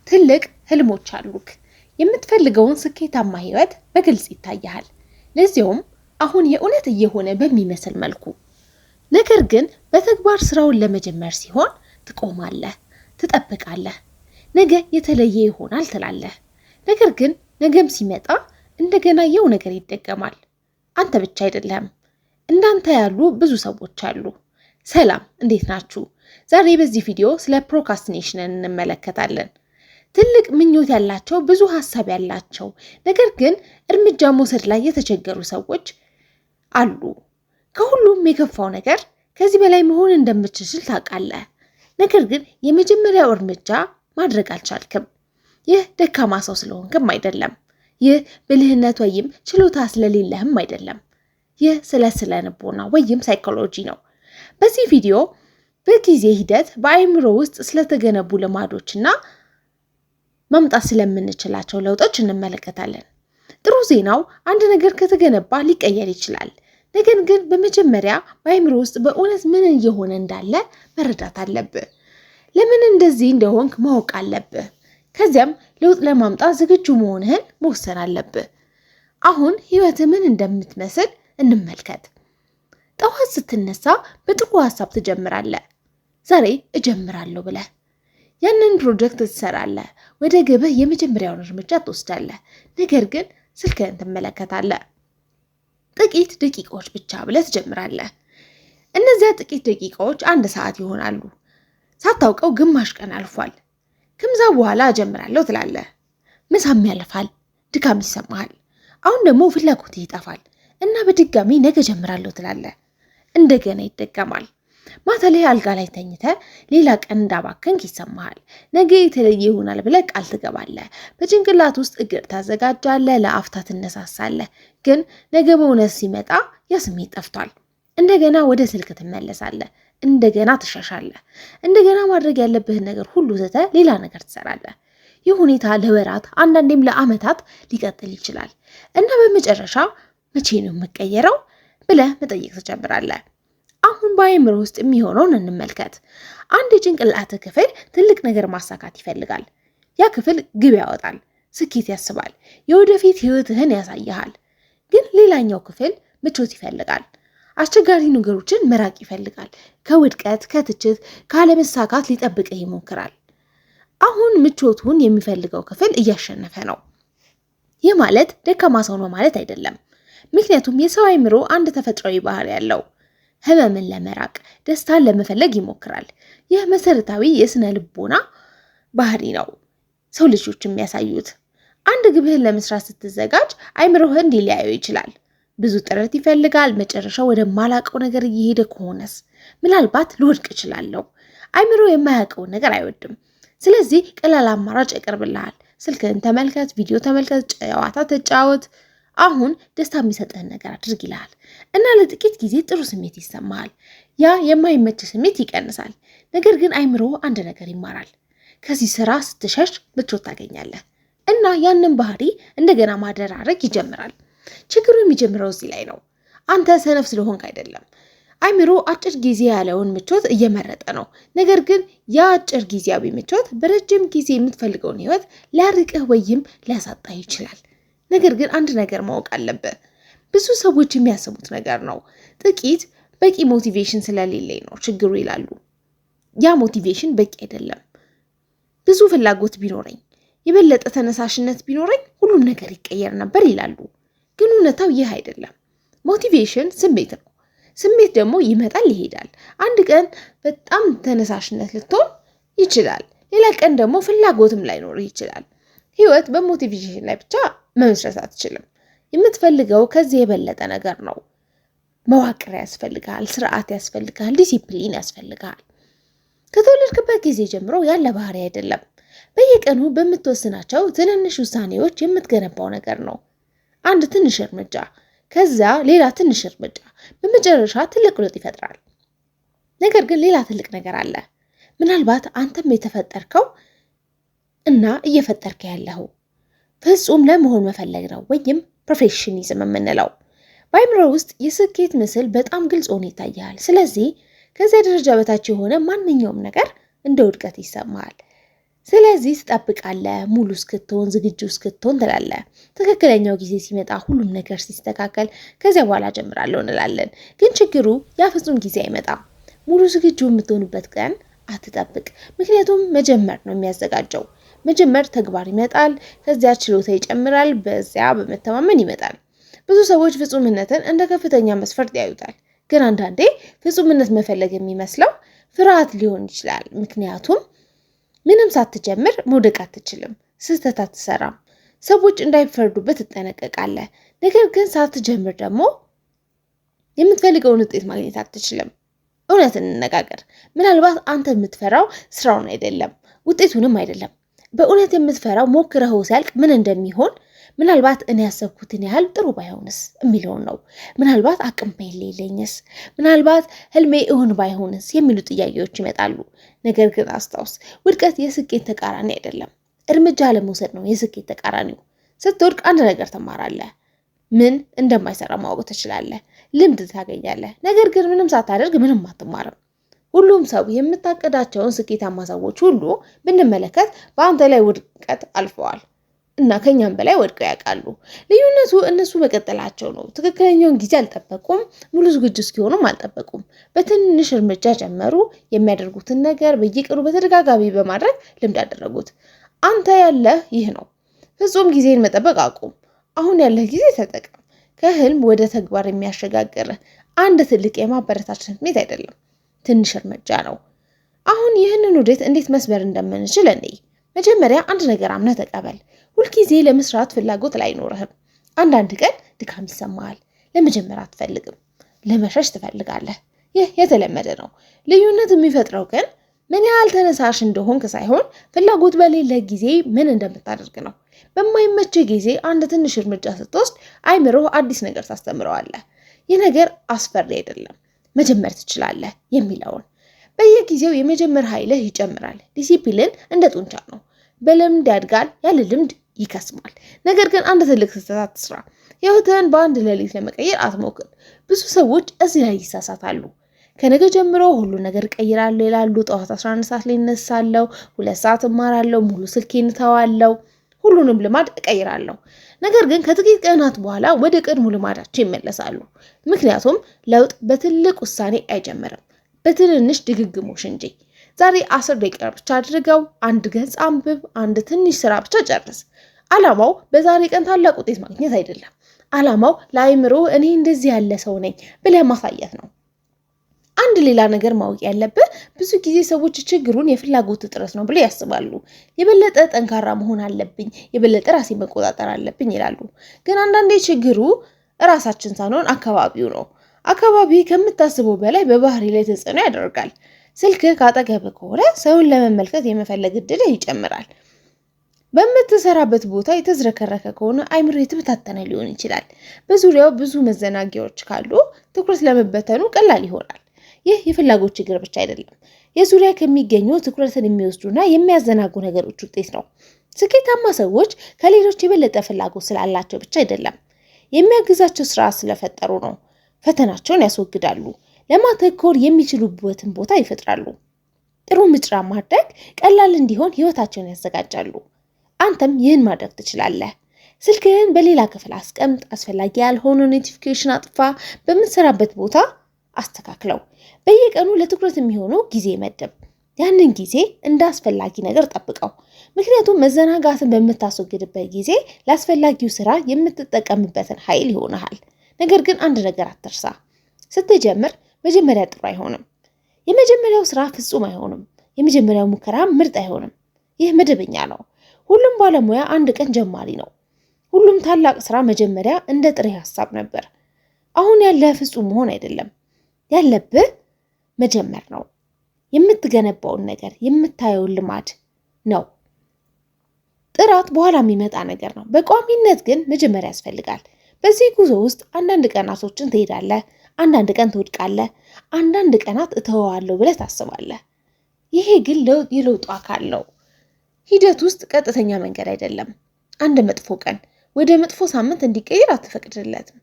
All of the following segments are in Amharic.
ትልቅ ህልሞች አሉክ። የምትፈልገውን ስኬታማ ህይወት በግልጽ ይታይሃል። ለዚያውም አሁን የእውነት እየሆነ በሚመስል መልኩ። ነገር ግን በተግባር ስራውን ለመጀመር ሲሆን ትቆማለህ፣ ትጠብቃለህ። ነገ የተለየ ይሆናል ትላለህ። ነገር ግን ነገም ሲመጣ እንደገና ያው ነገር ይደገማል። አንተ ብቻ አይደለህም፣ እንዳንተ ያሉ ብዙ ሰዎች አሉ። ሰላም፣ እንዴት ናችሁ? ዛሬ በዚህ ቪዲዮ ስለ procrastination እንመለከታለን። ትልቅ ምኞት ያላቸው፣ ብዙ ሀሳብ ያላቸው፣ ነገር ግን እርምጃ መውሰድ ላይ የተቸገሩ ሰዎች አሉ። ከሁሉም የከፋው ነገር ከዚህ በላይ መሆን እንደምትችል ታውቃለህ፣ ነገር ግን የመጀመሪያው እርምጃ ማድረግ አልቻልክም። ይህ ደካማ ሰው ስለሆንክም አይደለም። ይህ ብልህነት ወይም ችሎታ ስለሌለህም አይደለም። ይህ ስለ ስነ ልቦና ወይም ሳይኮሎጂ ነው። በዚህ ቪዲዮ በጊዜ ሂደት በአእምሮ ውስጥ ስለተገነቡ ልማዶችና ማምጣት ስለምንችላቸው ለውጦች እንመለከታለን። ጥሩ ዜናው አንድ ነገር ከተገነባ ሊቀየር ይችላል። ነገር ግን በመጀመሪያ በአእምሮ ውስጥ በእውነት ምን እየሆነ እንዳለ መረዳት አለብህ። ለምን እንደዚህ እንደሆንክ ማወቅ አለብህ። ከዚያም ለውጥ ለማምጣት ዝግጁ መሆንህን መወሰን አለብህ። አሁን ህይወትህ ምን እንደምትመስል እንመልከት። ጠዋት ስትነሳ በጥሩ ሀሳብ ትጀምራለህ። ዛሬ እጀምራለሁ ብለህ ያንን ፕሮጀክት ትሰራለህ። ወደ ግብህ የመጀመሪያውን እርምጃ ትወስዳለህ። ነገር ግን ስልክህን ትመለከታለህ። ጥቂት ደቂቃዎች ብቻ ብለህ ትጀምራለህ። እነዚያ ጥቂት ደቂቃዎች አንድ ሰዓት ይሆናሉ። ሳታውቀው ግማሽ ቀን አልፏል። ከምሳ በኋላ እጀምራለሁ ትላለህ። ምሳም ያልፋል፣ ድካም ይሰማሃል። አሁን ደግሞ ፍላጎትህ ይጠፋል እና በድጋሚ ነገ እጀምራለሁ ትላለህ። እንደገና ይደገማል። ማታ ላይ አልጋ ላይ ተኝተህ ሌላ ቀን እንዳባከንክ ይሰማሃል። ነገ የተለየ ይሆናል ብለህ ቃል ትገባለህ። በጭንቅላት ውስጥ እቅድ ታዘጋጃለህ፣ ለአፍታ ትነሳሳለህ። ግን ነገ በእውነት ሲመጣ ያ ስሜት ጠፍቷል። እንደገና ወደ ስልክ ትመለሳለህ። እንደገና ትሻሻለህ። እንደገና ማድረግ ያለብህን ነገር ሁሉ ትተህ ሌላ ነገር ትሰራለህ። ይህ ሁኔታ ለወራት አንዳንዴም ለዓመታት ሊቀጥል ይችላል እና በመጨረሻ መቼ ነው የምቀየረው ብለህ መጠየቅ ትጀምራለህ። አሁን በአእምሮ ውስጥ የሚሆነውን እንመልከት። አንድ የጭንቅላት ክፍል ትልቅ ነገር ማሳካት ይፈልጋል። ያ ክፍል ግብ ያወጣል፣ ስኬት ያስባል፣ የወደፊት ህይወትህን ያሳይሃል። ግን ሌላኛው ክፍል ምቾት ይፈልጋል። አስቸጋሪ ነገሮችን መራቅ ይፈልጋል። ከውድቀት፣ ከትችት፣ ካለመሳካት ሊጠብቅህ ይሞክራል። አሁን ምቾቱን የሚፈልገው ክፍል እያሸነፈ ነው። ይህ ማለት ደካማ ሰው ነው ማለት አይደለም። ምክንያቱም የሰው አእምሮ አንድ ተፈጥሯዊ ባህሪ ያለው ህመምን ለመራቅ ደስታን ለመፈለግ ይሞክራል። ይህ መሰረታዊ የስነ ልቦና ባህሪ ነው ሰው ልጆች የሚያሳዩት። አንድ ግብህን ለመስራት ስትዘጋጅ አይምሮህ እንዲህ ሊያየው ይችላል። ብዙ ጥረት ይፈልጋል። መጨረሻው ወደማላውቀው ነገር እየሄደ ከሆነስ ምናልባት ልወድቅ እችላለሁ። አይምሮ የማያውቀውን ነገር አይወድም። ስለዚህ ቀላል አማራጭ ያቀርብልሃል። ስልክህን ተመልከት፣ ቪዲዮ ተመልከት፣ ጨዋታ ተጫወት። አሁን ደስታ የሚሰጥህን ነገር አድርግ ይልሃል እና ለጥቂት ጊዜ ጥሩ ስሜት ይሰማሃል። ያ የማይመች ስሜት ይቀንሳል። ነገር ግን አይምሮ አንድ ነገር ይማራል። ከዚህ ስራ ስትሸሽ ምቾት ታገኛለህ እና ያንን ባህሪ እንደገና ማደራረግ ይጀምራል። ችግሩ የሚጀምረው እዚህ ላይ ነው። አንተ ሰነፍ ስለሆንክ አይደለም። አይምሮ አጭር ጊዜ ያለውን ምቾት እየመረጠ ነው። ነገር ግን ያ አጭር ጊዜያዊ ምቾት በረጅም ጊዜ የምትፈልገውን ህይወት ሊያርቅህ ወይም ሊያሳጣህ ይችላል። ነገር ግን አንድ ነገር ማወቅ አለብህ። ብዙ ሰዎች የሚያስቡት ነገር ነው። ጥቂት በቂ motivation ስለሌለኝ ነው ችግሩ ይላሉ። ያ motivation በቂ አይደለም። ብዙ ፍላጎት ቢኖረኝ፣ የበለጠ ተነሳሽነት ቢኖረኝ ሁሉም ነገር ይቀየር ነበር ይላሉ። ግን እውነታው ይህ አይደለም። motivation ስሜት ነው። ስሜት ደግሞ ይመጣል ይሄዳል። አንድ ቀን በጣም ተነሳሽነት ልትሆን ይችላል። ሌላ ቀን ደግሞ ፍላጎትም ላይኖር ይችላል። ህይወት በ motivation ላይ ብቻ መመስረት አትችልም። የምትፈልገው ከዚህ የበለጠ ነገር ነው። መዋቅር ያስፈልግሃል፣ ስርዓት ያስፈልግሃል፣ ዲሲፕሊን ያስፈልግሃል። ከተወለድክበት ጊዜ ጀምሮ ያለ ባህሪ አይደለም። በየቀኑ በምትወስናቸው ትንንሽ ውሳኔዎች የምትገነባው ነገር ነው። አንድ ትንሽ እርምጃ፣ ከዛ ሌላ ትንሽ እርምጃ፣ በመጨረሻ ትልቅ ለውጥ ይፈጥራል። ነገር ግን ሌላ ትልቅ ነገር አለ። ምናልባት አንተም የተፈጠርከው እና እየፈጠርከ ያለኸው ፍጹም ለመሆን መፈለግ ነው፣ ወይም perfectionism የምንለው። በአእምሮ ውስጥ የስኬት ምስል በጣም ግልጽ ሆኖ ይታያል። ስለዚህ ከዚያ ደረጃ በታች የሆነ ማንኛውም ነገር እንደ ውድቀት ይሰማሃል። ስለዚህ ትጠብቃለህ፣ ሙሉ እስክትሆን፣ ዝግጁ እስክትሆን ትላለህ። ትክክለኛው ጊዜ ሲመጣ፣ ሁሉም ነገር ሲስተካከል፣ ከዚያ በኋላ ጀምራለሁ እንላለን። ግን ችግሩ ያ ፍጹም ጊዜ አይመጣም። ሙሉ ዝግጁ የምትሆንበት ቀን አትጠብቅ። ምክንያቱም መጀመር ነው የሚያዘጋጀው። መጀመር ተግባር ይመጣል፣ ከዚያ ችሎታ ይጨምራል፣ በዚያ በመተማመን ይመጣል። ብዙ ሰዎች ፍጹምነትን እንደ ከፍተኛ መስፈርት ያዩታል። ግን አንዳንዴ ፍጹምነት መፈለግ የሚመስለው ፍርሃት ሊሆን ይችላል። ምክንያቱም ምንም ሳትጀምር መውደቅ አትችልም፣ ስህተት አትሰራም፣ ሰዎች እንዳይፈርዱበት ትጠነቀቃለህ። ነገር ግን ሳትጀምር ደግሞ የምትፈልገውን ውጤት ማግኘት አትችልም። እውነት እንነጋገር፣ ምናልባት አንተ የምትፈራው ስራውን አይደለም፣ ውጤቱንም አይደለም። በእውነት የምትፈራው ሞክረኸው ሲያልቅ ምን እንደሚሆን፣ ምናልባት እኔ ያሰብኩትን ያህል ጥሩ ባይሆንስ የሚለውን ነው። ምናልባት አቅም በሌለኝስ፣ ምናልባት ህልሜ እውን ባይሆንስ የሚሉ ጥያቄዎች ይመጣሉ። ነገር ግን አስታውስ፣ ውድቀት የስኬት ተቃራኒ አይደለም። እርምጃ ለመውሰድ ነው የስኬት ተቃራኒው። ስትወድቅ አንድ ነገር ትማራለህ። ምን እንደማይሰራ ማወቅ ትችላለህ። ልምድ ታገኛለህ። ነገር ግን ምንም ሳታደርግ ምንም አትማርም። ሁሉም ሰው የምታቅዳቸውን ስኬታማ ሰዎች ሁሉ ብንመለከት በአንተ ላይ ውድቀት አልፈዋል እና ከኛም በላይ ወድቀው ያውቃሉ። ልዩነቱ እነሱ መቀጠላቸው ነው። ትክክለኛውን ጊዜ አልጠበቁም። ሙሉ ዝግጁ እስኪሆኑም አልጠበቁም። በትንሽ እርምጃ ጀመሩ። የሚያደርጉትን ነገር በየቀኑ በተደጋጋሚ በማድረግ ልምድ አደረጉት። አንተ ያለህ ይህ ነው። ፍጹም ጊዜን መጠበቅ አቁም። አሁን ያለህ ጊዜ ተጠቀም። ከህልም ወደ ተግባር የሚያሸጋግርህ አንድ ትልቅ የማበረታቻ ስሜት አይደለም፣ ትንሽ እርምጃ ነው። አሁን ይህንን ውዴት እንዴት መስበር እንደምንችል እንይ። መጀመሪያ አንድ ነገር አምነህ ተቀበል። ሁልጊዜ ለመስራት ፍላጎት ላይኖርህም። አንዳንድ ቀን ድካም ይሰማሃል። ለመጀመር አትፈልግም። ለመሸሽ ትፈልጋለህ። ይህ የተለመደ ነው። ልዩነት የሚፈጥረው ግን ምን ያህል ተነሳሽ እንደሆንክ ሳይሆን ፍላጎት በሌለ ጊዜ ምን እንደምታደርግ ነው። በማይመችህ ጊዜ አንድ ትንሽ እርምጃ ስትወስድ አይምሮህ አዲስ ነገር ታስተምረዋለህ። ይህ ነገር አስፈሪ አይደለም፣ መጀመር ትችላለህ የሚለውን። በየጊዜው የመጀመር ኃይልህ ይጨምራል። ዲሲፕሊን እንደ ጡንቻ ነው። በልምድ ያድጋል፣ ያለ ልምድ ይከስማል። ነገር ግን አንድ ትልቅ ስህተት አትስራ። ህይወትህን በአንድ ሌሊት ለመቀየር አትሞክር። ብዙ ሰዎች እዚህ ላይ ይሳሳታሉ። ከነገ ጀምሮ ሁሉ ነገር እቀይራለሁ ይላሉ። ጠዋት 11 ሰዓት ላይ እነሳለሁ፣ 2 ሰዓት እማራለሁ፣ ሙሉ ስልኬን እተዋለሁ፣ ሁሉንም ልማድ እቀይራለሁ። ነገር ግን ከጥቂት ቀናት በኋላ ወደ ቀድሞ ልማዳቸው ይመለሳሉ። ምክንያቱም ለውጥ በትልቅ ውሳኔ አይጀምርም፣ በትንንሽ ድግግሞሽ እንጂ። ዛሬ 10 ደቂቃ ብቻ አድርገው፣ አንድ ገጽ አንብብ፣ አንድ ትንሽ ስራ ብቻ ጨርስ። ዓላማው በዛሬ ቀን ታላቅ ውጤት ማግኘት አይደለም። ዓላማው ለአይምሮ እኔ እንደዚህ ያለ ሰው ነኝ ብለህ ማሳየት ነው። አንድ ሌላ ነገር ማወቅ ያለብህ፣ ብዙ ጊዜ ሰዎች ችግሩን የፍላጎት እጥረት ነው ብለው ያስባሉ። የበለጠ ጠንካራ መሆን አለብኝ፣ የበለጠ ራሴን መቆጣጠር አለብኝ ይላሉ። ግን አንዳንዴ ችግሩ እራሳችን ሳንሆን አካባቢው ነው። አካባቢ ከምታስበው በላይ በባህሪ ላይ ተጽዕኖ ያደርጋል። ስልክህ ካጠገብህ ከሆነ ሰውን ለመመልከት የመፈለግ እድልህ ይጨምራል። በምትሰራበት ቦታ የተዝረከረከ ከሆነ አይምሮ የተበታተነ ሊሆን ይችላል። በዙሪያው ብዙ መዘናጊያዎች ካሉ ትኩረት ለመበተኑ ቀላል ይሆናል። ይህ የፍላጎት ችግር ብቻ አይደለም፣ የዙሪያ ከሚገኙ ትኩረትን የሚወስዱና የሚያዘናጉ ነገሮች ውጤት ነው። ስኬታማ ሰዎች ከሌሎች የበለጠ ፍላጎት ስላላቸው ብቻ አይደለም፣ የሚያግዛቸው ስርዓት ስለፈጠሩ ነው። ፈተናቸውን ያስወግዳሉ፣ ለማተኮር የሚችሉበትን ቦታ ይፈጥራሉ። ጥሩ ምርጫ ማድረግ ቀላል እንዲሆን ህይወታቸውን ያዘጋጃሉ። አንተም ይህን ማድረግ ትችላለህ። ስልክህን በሌላ ክፍል አስቀምጥ፣ አስፈላጊ ያልሆኑ notification አጥፋ፣ በምትሰራበት ቦታ አስተካክለው። በየቀኑ ለትኩረት የሚሆኑ ጊዜ መድብ። ያንን ጊዜ እንደ አስፈላጊ ነገር ጠብቀው። ምክንያቱም መዘናጋትን በምታስወግድበት ጊዜ ለአስፈላጊው ስራ የምትጠቀምበትን ኃይል ይሆንሃል። ነገር ግን አንድ ነገር አትርሳ። ስትጀምር መጀመሪያ ጥሩ አይሆንም። የመጀመሪያው ስራ ፍጹም አይሆንም። የመጀመሪያው ሙከራ ምርጥ አይሆንም። ይህ መደበኛ ነው። ሁሉም ባለሙያ አንድ ቀን ጀማሪ ነው። ሁሉም ታላቅ ስራ መጀመሪያ እንደ ጥሬ ሀሳብ ነበር። አሁን ያለህ ፍጹም መሆን አይደለም፣ ያለብህ መጀመር ነው። የምትገነባውን ነገር፣ የምታየውን ልማድ ነው። ጥራት በኋላ የሚመጣ ነገር ነው። በቋሚነት ግን መጀመሪያ ያስፈልጋል። በዚህ ጉዞ ውስጥ አንዳንድ ቀናቶችን ትሄዳለህ፣ አንዳንድ ቀን ትወድቃለህ፣ አንዳንድ ቀናት እተወዋለሁ ብለህ ታስባለህ። ይሄ ግን የለውጡ አካል ነው። ሂደት ውስጥ ቀጥተኛ መንገድ አይደለም። አንድ መጥፎ ቀን ወደ መጥፎ ሳምንት እንዲቀይር አትፈቅድለትም።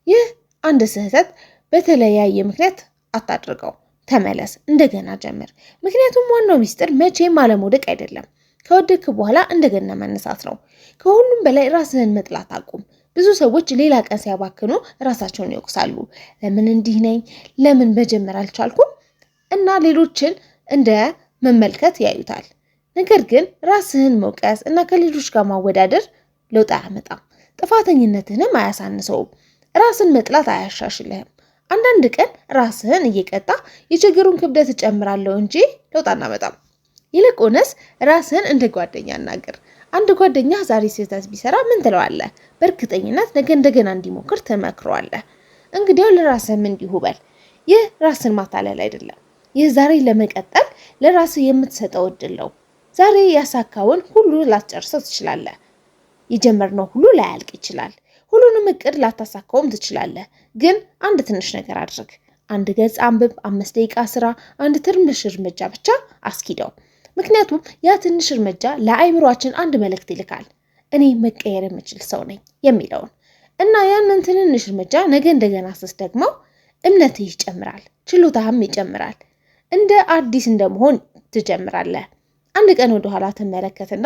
ይህ አንድ ስህተት በተለያየ ምክንያት አታድርገው። ተመለስ፣ እንደገና ጀምር። ምክንያቱም ዋናው ሚስጥር መቼም አለመውደቅ አይደለም፣ ከወደክ በኋላ እንደገና መነሳት ነው። ከሁሉም በላይ ራስህን መጥላት አቁም። ብዙ ሰዎች ሌላ ቀን ሲያባክኑ ራሳቸውን ይወቅሳሉ። ለምን እንዲህ ነኝ? ለምን መጀመር አልቻልኩም? እና ሌሎችን እንደ መመልከት ያዩታል። ነገር ግን ራስህን መውቀስ እና ከሌሎች ጋር ማወዳደር ለውጥ አያመጣም። ጥፋተኝነትህንም አያሳንሰውም። ራስን መጥላት አያሻሽልህም። አንዳንድ ቀን ራስህን እየቀጣ የችግሩን ክብደት እጨምራለሁ እንጂ ለውጥ አናመጣም። ይልቁንስ ራስህን እንደ ጓደኛ አናግር። አንድ ጓደኛ ዛሬ ስህተት ቢሰራ ምን ትለዋለህ? በእርግጠኝነት ነገ እንደገና እንዲሞክር ትመክረዋለህ። እንግዲያው ለራስህም እንዲሁ በል። ይህ ራስን ማታለል አይደለም። ይህ ዛሬ ለመቀጠል ለራስህ የምትሰጠው እድል ነው። ዛሬ ያሳካውን ሁሉ ላትጨርሰው ትችላለህ። የጀመርነው ሁሉ ላያልቅ ይችላል። ሁሉንም እቅድ ላታሳካውም ትችላለህ። ግን አንድ ትንሽ ነገር አድርግ። አንድ ገጽ አንብብ፣ 5 ደቂቃ ስራ፣ አንድ ትንሽ እርምጃ ብቻ አስኪደው። ምክንያቱም ያ ትንሽ እርምጃ ለአእምሯችን አንድ መልእክት ይልካል፣ እኔ መቀየር የምችል ሰው ነኝ የሚለውን። እና ያንን ትንንሽ እርምጃ ነገ እንደገና ስትደግመው እምነትህ ይጨምራል፣ ችሎታህም ይጨምራል። እንደ አዲስ እንደመሆን ትጀምራለህ። አንድ ቀን ወደኋላ ትመለከትና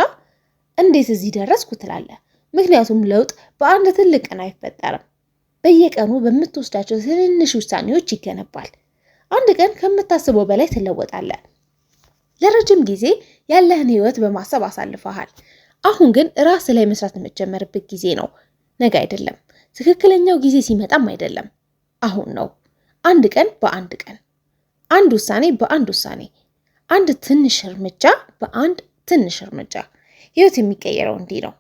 እንዴት እዚህ ደረስኩ ትላለህ። ምክንያቱም ለውጥ በአንድ ትልቅ ቀን አይፈጠርም። በየቀኑ በምትወስዳቸው ትንንሽ ውሳኔዎች ይገነባል። አንድ ቀን ከምታስበው በላይ ትለወጣለህ። ለረጅም ጊዜ ያለህን ህይወት በማሰብ አሳልፈሃል። አሁን ግን ራስህ ላይ መስራት የምትጀምርበት ጊዜ ነው። ነገ አይደለም። ትክክለኛው ጊዜ ሲመጣም አይደለም። አሁን ነው። አንድ ቀን በአንድ ቀን፣ አንድ ውሳኔ በአንድ ውሳኔ፣ አንድ ትንሽ እርምጃ በአንድ ትንሽ እርምጃ። ህይወት የሚቀየረው እንዲህ ነው።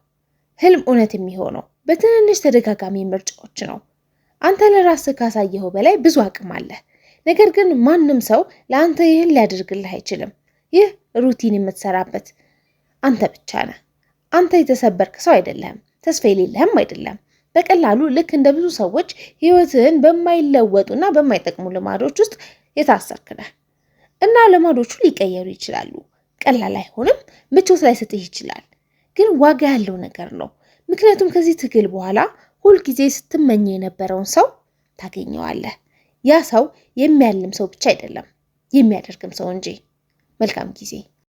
ህልም እውነት የሚሆነው በትንንሽ ተደጋጋሚ ምርጫዎች ነው። አንተ ለራስህ ካሳየኸው በላይ ብዙ አቅም አለህ። ነገር ግን ማንም ሰው ለአንተ ይህን ሊያደርግልህ አይችልም። ይህ routine የምትሰራበት አንተ ብቻ ነህ። አንተ የተሰበርክ ሰው አይደለህም። ተስፋ የሌለህም አይደለም። በቀላሉ ልክ እንደ ብዙ ሰዎች ህይወትህን በማይለወጡና በማይጠቅሙ ልማዶች ውስጥ የታሰርክ ነህ እና ልማዶቹ ሊቀየሩ ይችላሉ። ቀላል አይሆንም። ምቾት ላይሰጥህ ይችላል። ግን ዋጋ ያለው ነገር ነው። ምክንያቱም ከዚህ ትግል በኋላ ሁልጊዜ ስትመኝ የነበረውን ሰው ታገኘዋለህ። ያ ሰው የሚያልም ሰው ብቻ አይደለም፣ የሚያደርግም ሰው እንጂ። መልካም ጊዜ።